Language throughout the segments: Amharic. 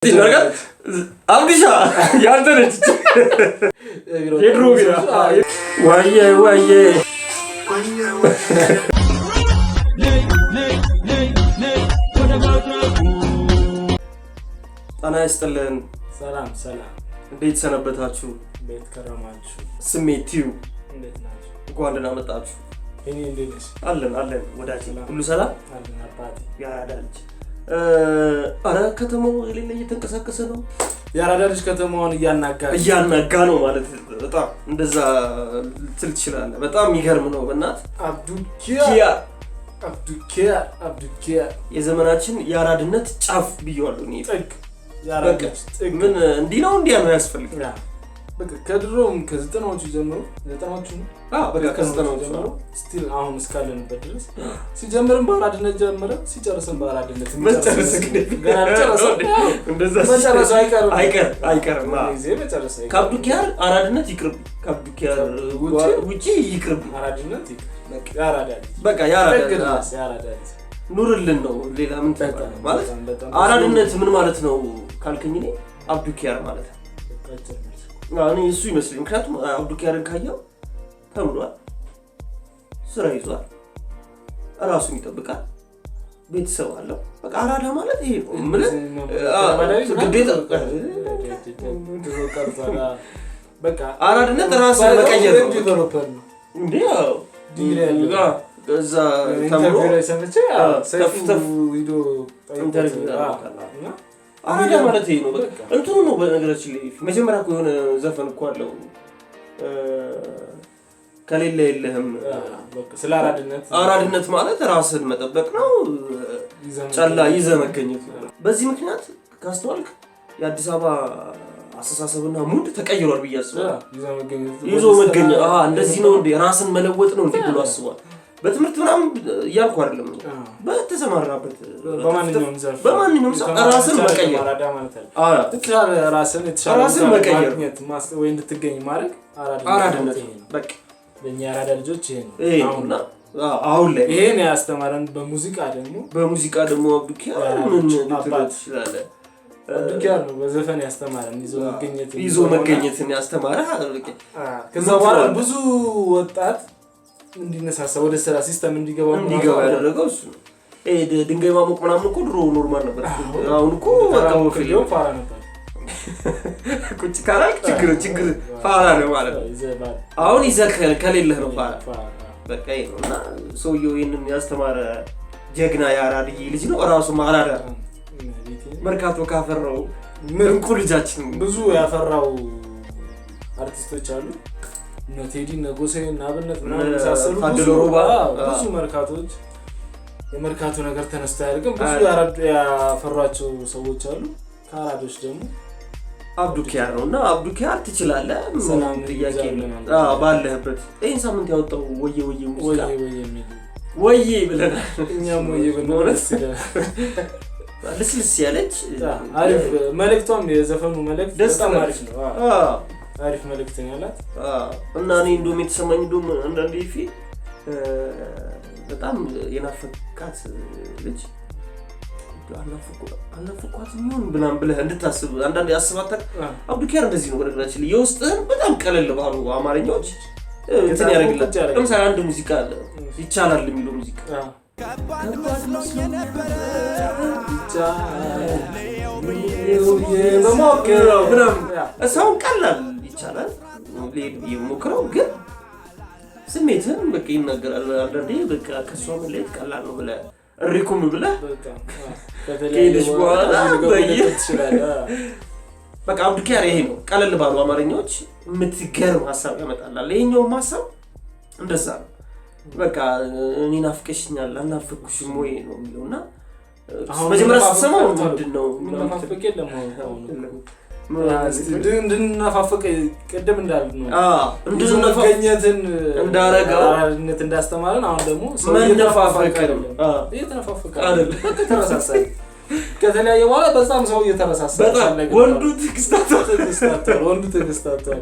አብዲሻ ያንተ ነች። የድሮ ቢራ ወየ ወየ። ጤና ይስጥልን። ሰላም ሰላም። እንዴት ሰነበታችሁ? እንዴት ከረማችሁ? ስሜት ቲዩ እንዴት ናችሁ? እንኳን ደህና መጣችሁ። እኔ እንዴት ነሽ? አለን አለን ወዳጅ፣ ሁሉ ሰላም አለን አባቴ። ያራዳ ልጅ፣ አረ ከተማው የሌለ እየተንቀሳቀሰ ነው። የአራዳ ልጅ ከተማውን እያናጋ እያናጋ ነው ማለት በጣም እንደዛ ልትል ትችላለህ። በጣም የሚገርም ነው። በእናትህ አብዱኪያ አብዱኪያ አብዱኪያ የዘመናችን የአራድነት ጫፍ ብየዋለሁ እኔ። ጥግ፣ የአራዳ ልጅ ጥግ። ምን እንዲህ ነው እንዲያ ነው ያስፈልግ። በቃ ከድሮም ከዘጠናዎቹ ጀምሮ፣ ዘጠናዎቹ ነው። በቃ ከዘጠናዎቹ ጀምሮ still አሁን እስካለንበት ድረስ ሲጀምርም በአራድነት ጀመረ፣ ሲጨርስም በአራድነት። መጨረስ ገና አልጨረሰም። እንደዛ መጨረሱ አይቀርም። አይቀርም አይቀርም። ጊዜ መጨረስ አይቀርም። ከአብዱኪያር አራድነት ይቅርብ፣ ከአብዱኪያር ውጪ ውጪ ይቅርብ። አራድነት ይቅር። የአራዳ ልጅ በቃ የአራዳ ጥግ ድረስ የአራዳ ልጅ። ኑርልን ነው። ሌላ ምን ትባላለህ? ማለት በጣም በጣም አራድነት ምን ማለት ነው ካልከኝ እኔ አብዱኪያር ማለት ነው። አጭር መልስ። እኔ እሱ ይመስለኝ። ምክንያቱም አብዱኪያርን ካየው ተምሯል፣ ስራ ይዟል፣ ራሱን ይጠብቃል፣ ቤተሰብ አለው። በቃ አራዳ ማለት ይሄ ነው የምልህ። ግዴታ ድሮ ቀርቷል። በቃ አራድነት ራስን መቀየር ነው። developer ነው። እንዴ አዎ። ዲግሪ ያለው። እዛ ተምሮ interview ላይ ሰምቼ ሰይፉ ተፍ ተፍ ሂዶ ጠይቆት፣ interview አድርጎታል። እና አራዳ ማለት ይሄ ነው። በቃ እንትኑ ነው። በነገራችን ላይ መጀመሪያ እኮ የሆነ ዘፈን እኮ አለው፣ ከሌለ የለህም። በቃ ስለ አራድነት። አራድነት ማለት ራስን መጠበቅ ነው። ይዘህ ጨላ ይዘህ መገኘት ነው። በዚህ ምክንያት ካስተዋልክ የአዲስ አበባ አስተሳሰብና mood ተቀይሯል ብዬ አስባለሁ። ይዘህ መገኘት። ይዞ መገኘት እንደዚህ ነው እንዴ፣ ራስን መለወጥ ነው እንዴ ብሎ አስቧል። በትምህርት ምናምን እያልኩ አይደለም። በተሰማራበት በማንኛውም ዘርፍ በማንኛውም ዘርፍ ራስን የተማረ መቀየር። አራዳ ማለት አለ። የተሻለ ራስን የተሻለ ራስን ቦታ መቀየር። ማግኘት ወይ እንድትገኝ ማድረግ አራድነት አራድነት ይሄ ነው። በቃ ለእኛ የአራዳ ልጆች ይሄ ነው። ይሄ ነው። አሁን እና አሁን ላይ ይሄን ያስተማረን በሙዚቃ ደግሞ በሙዚቃ ደግሞ አብዱኪያር ምን ልትለው አባት። ትችላለህ? አብዱኪያር ነው በዘፈን ያስተማረን ይዞ መገኘት። ይዞ መገኘትን ያስተማረ በቃ። ከዛ በኋላ ብዙ ወጣት እንዲነሳሳ ወደ ስራ system እንዲገባ እንዲገባ ያደረገው እሱ ነው። ይሄ ድንጋይ ማሞቅ ምናምን እኮ ድሮ normal ነበር። አሁን እኮ በቃ ወፍ የለም። ሊሆን ፋራ ነበር። ቁጭ ካላልክ ችግር ችግር ፋራ ነው ማለት ነው። ይዘህ አሁን ይዘህ ከሌለህ ነው ፋራ። ፋራ። በቃ ይሄ ነው። እና ሰውየው ይህንን ያስተማረ ጀግና የአራድዬ ልጅ ነው። እራሱም አራዳ መርካቶ ካፈራው እንቁ ልጃችን። ብዙ ያፈራው አርቲስቶች አሉ። እነ ቴዲ፣ እነ ጎሳዬ፣ እነ አብነት ምናምን እነ የመሳሰሉ ታደለ ብዙ ሮባ። ብዙ መርካቶች የመርካቶ ነገር ተነስቶ አያደርግም። ብዙ ያፈሯቸው ሰዎች አሉ። ከአራዶች ደግሞ አብዱኪያር ነው። እና አብዱኪያር ትችላለህ፣ ምንም ሰላም ጥያቄ የለም። ይብዛልን። አዎ፣ ባለህበት ይህን ሳምንት ያወጣው ወየ ወየ ሙዚቃ ወዬ ወዬ የሚል ወዬ ብለናል። እኛም ወዬ ብንል በእውነት ደስ ይላል። ልስልስ ያለች አሪፍ መልእክቷም የዘፈኑ መልእክት ደስ በጣም ትላለች። አሪፍ ነው። አሪፍ መልእክት ነው ያላት። እና እኔ እንደውም የተሰማኝ እንደውም አንዳንዴ ፊ በጣም የናፈቃት ልጅ አልናፈኳትም ይሁን ምናምን ብለህ እንድታስብ አንዳንዴ አስባታ። አብዱኪያር እንደዚህ ነው። በነገራችን ላይ የውስጥህን በጣም ቀለል ባሉ አማርኛዎች እንትን ገጣጥሞ ያደርግላል። ቁጭ ያደርጋል። ለምሳሌ አንድ ሙዚቃ አለ ይቻላል የሚለው ሙዚቃ። ከባድ መስሎኝ የነበረ በሞክረው ምናምን እሳውን ቀላል ይቻላል ልሄድ ብዬ ሞክረው ግን ስሜትህን በቃ ይናገራል። አንዳንዴ በቃ ከእሷ መለየት ቀላል ነው ብለህ እሪኩም ብለህ ከሄደች በኋላ በቃ አብዱኪያር ይሄ ነው። ቀለል ባሉ አማርኛዎች የምትገርም ሀሳብ ያመጣላል። ይሄኛውም ሀሳብ እንደዛ ነው። በቃ እኔ ናፍቀሽኛል አልናፈቅኩሽም ወይ ነው የሚለው። እና መጀመሪያ ስትሰማው ምንድን ነው ምንነፋፈቅ የለም አሁን። እንድንነፋፈቅ ቅድም እንዳልነው ይዞ እንድንነፋ መገኘትን እንዳረገው አራድነት እንዳስተማረን አሁን ደግሞ ሰው መነፋፈቅ እየተነፋፈቀ ነው። አይደለም። እየተነፋፈቀ አይደለም። በቃ ተረሳሳ። ከተለያየ በኋላ በጣም ሰው እየተረሳሳ በጣም ነገር ወንዱ ትዕግስት አጥቷል። ትዕግስት አጥቷል። ወንዱ ትዕግስት አጥቷል።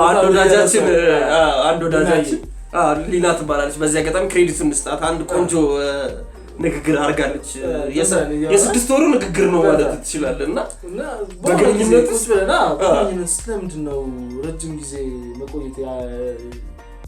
አንድ ወዳጃችን እየረሳ አንድ ወዳጃችን ሊና ትባላለች። በዚህ አጋጣሚ credit እንስጣት። አንድ ቆንጆ ንግግር አድርጋለች። የ6 ወሩ ንግግር ነው ማለት ትችላለህ። እና በግንኙነት ውስጥ ብለና በግንኙነት ስለምንድን ነው ረጅም ጊዜ መቆየት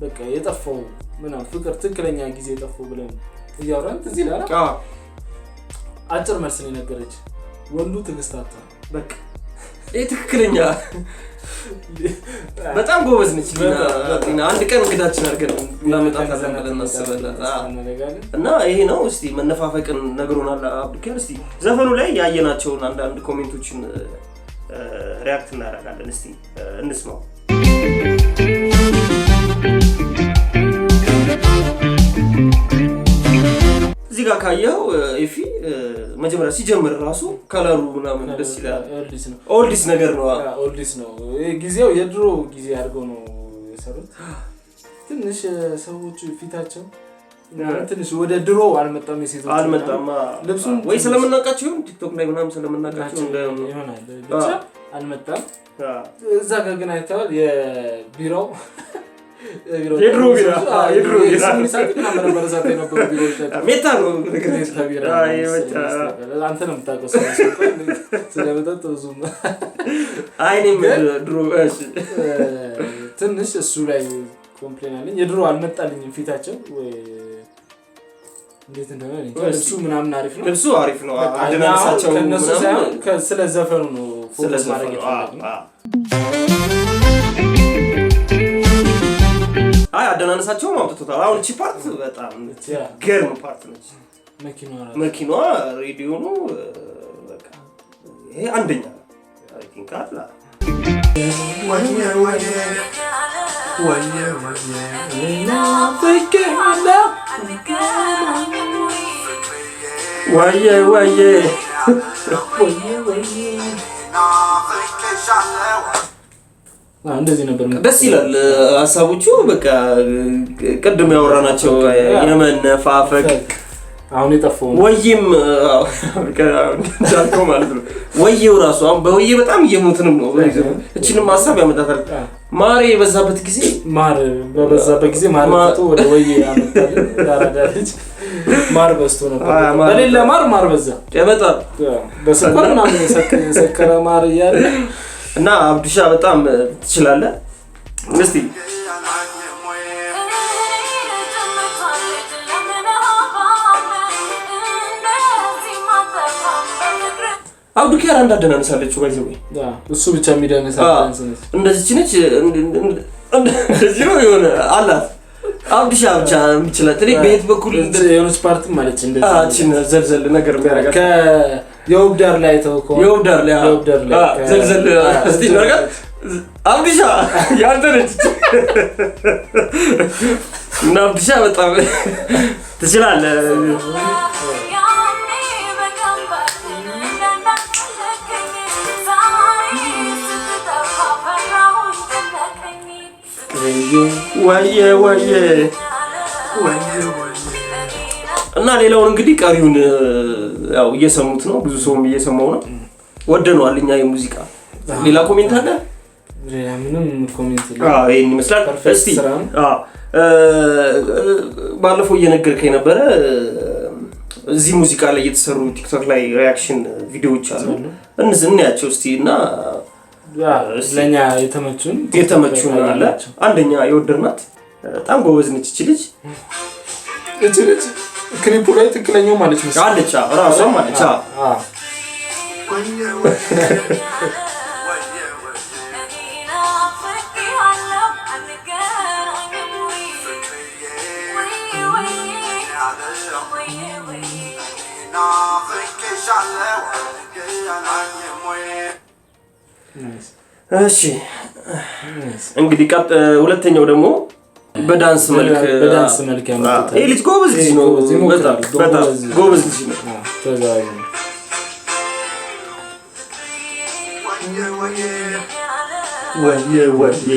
በቃ የጠፋው ምናምን ፍቅር ትክክለኛ ጊዜ የጠፋው ብለን እያወራን ትዝ ይላል። አጭር መልስ ነው የነገረች። ወንዱ ትዕግስት አጥቷል። በቃ ይሄ ትክክለኛ በጣም ጎበዝ ነች ሊና። አንድ ቀን እንግዳችን አድርገን እናመጣታለን ብለን እናስባለን። እና ይሄ ነው እስቲ መነፋፈቅን ነግሮናል አብዱኪያር። እስቲ ዘፈኑ ላይ ያየናቸውን አንዳንድ comment ኦችን react እናደርጋለን። እስቲ እንስማው። እዚህ ጋር ካየኸው ኤፊ መጀመሪያ ሲጀምር ራሱ color ኡ ምናምን ደስ ይላል። oldies ነገር ነው። oldies ነው ጊዜው፣ የድሮ ጊዜ አድርገው ነው የሰሩት። ትንሽ ሰዎቹ ፊታቸው ትንሽ ወደ ድሮ አልመጣም፣ የሴቶች አልመጣም። ልብሱን ወይ ስለምናውቃቸው ይሁን ቲክቶክ ላይ ምናምን ስለምናውቃቸው ይሆናል ብቻ አልመጣም። እዛ ጋር ግን አይተዋል የቢሮው የድሮ ቢራ የድሮ ቢራ ሜታ ነው። አንተ ነው የምታውቀው ስለመጠጥ ብዙም። አይ እኔም ድሮ ትንሽ እሱ ላይ complain አለኝ። የድሮ አልመጣልኝም ፊታቸው ወይ እንዴት እንደሆነ። ልብሱ ምናምን አሪፍ ነው። ልብሱ አሪፍ ነው። አደናነሳቸው ከእነሱ ሳይሆን ስለ ዘፈኑ ነው focus ማድረግ የፈለግነው። አይ አደናነሳቸውም አምጥቶታል። አሁን እቺ part በጣም ገርም part ነች። መኪናዋ ሬዲዮ ነው። በቃ ይሄ አንደኛ I think አላ ወየ ወየ እንደዚህ ነበር። ደስ ይላል ሀሳቦቹ። በቃ ቅድም ያወራናቸው የመነፋፈቅ አሁን የጠፋው ወይም እንዳልከው ማለት ነው። ወይው ራሱ አሁን በወዬ በጣም እየሞትንም ነው። እችንም ሀሳብ ያመጣታል። ማር የበዛበት ጊዜ ማር በበዛበት ጊዜ ማር ወጥቶ ወደ ወዬ ያመጣል። ያራዳ ልጅ ማር በዝቶ ነበር። በሌለ ማር ማር በዛ በጣም በስኳር ምናምን የሰከረ ማር እያለ እና አብዱሻ በጣም ትችላለህ። እስቲ አብዱኪያር አንድ አደናነሳለችው by the way እሱ ብቻ የሚደንስ አደናነስ እንደዚች ነች። እንደዚህ ነው የሆነ አላት አብዱሻ ብቻ የሚችላት። እኔ በየት በኩል የሆነች part ም አለች እንደዚህ አቺን ዘልዘል ነገር የሚያደርጋት የውብዳር ላይ ተወከው የውብዳር ላይ ዘልዘል እስቲ እናርጋት። አብዱሻ ያንተ ነች እና አብዱሻ በጣም ትችላለህ። ወየ ወየ እና ሌላውን እንግዲህ ቀሪውን ያው እየሰሙት ነው፣ ብዙ ሰውም እየሰማው ነው። ወደነዋል እኛ የሙዚቃ ሌላ comment አለ? ሌላ ምንም comment የለም። አዎ ይሄን ይመስላል። እስቲ አዎ ባለፈው እየነገርከኝ ነበረ እዚህ ሙዚቃ ላይ የተሰሩ ቲክቶክ ላይ reaction ቪዲዮዎች አሉ። እንያቸው እስቲ እና ለኛ የተመቹን አለ። አንደኛ የወደድናት በጣም ጎበዝ ነች እቺ ልጅ። እቺ ልጅ ክሊፑ ላይ ትክክለኛው ማለት ነው አለች፣ ራሷ ማለች። እሺ እንግዲህ ሁለተኛው ደግሞ በዳንስ መልክ ያመጣው ይሄ ልጅ ጎበዝ ልጅ ነው። በጣም በጣም ጎበዝ ልጅ ነው። ወየ ወየ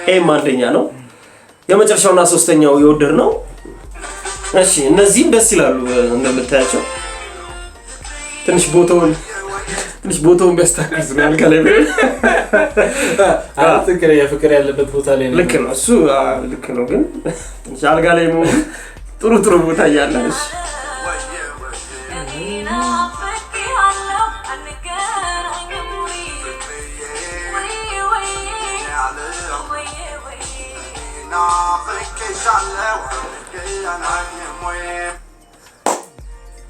ይሄም አንደኛ ነው። የመጨረሻውና ሶስተኛው የወደድ ነው። እሺ እነዚህም ደስ ይላሉ እንደምታያቸው ትንሽ ቦታውን ትንሽ ቦታውን ቢያስተካክሉት ነው አልጋ ላይ ቢሆን። ትክክለኛ ፍቅር ያለበት ቦታ ላይ ነው። ልክ ነው እሱ፣ ልክ ነው። ግን ትንሽ አልጋ ላይ መሆኑ ጥሩ ጥሩ ቦታ እያለ እሺ።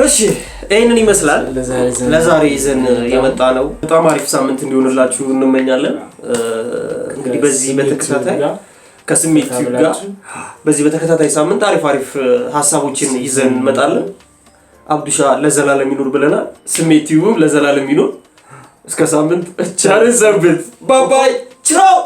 እሺ ይህንን ይመስላል ለዛሬ ይዘን የመጣ ነው። በጣም አሪፍ ሳምንት እንዲሆንላችሁ እንመኛለን። እንግዲህ በዚህ በተከታታይ ከስሜት ጋር በዚህ በተከታታይ ሳምንት አሪፍ አሪፍ ሀሳቦችን ይዘን እንመጣለን። አብዱሻ ለዘላለም ይኑር ብለናል። ስሜት ቲዩብም ለዘላለም ይኑር። እስከ ሳምንት ቸር ሰንብት። Bye bye፣ ቻው።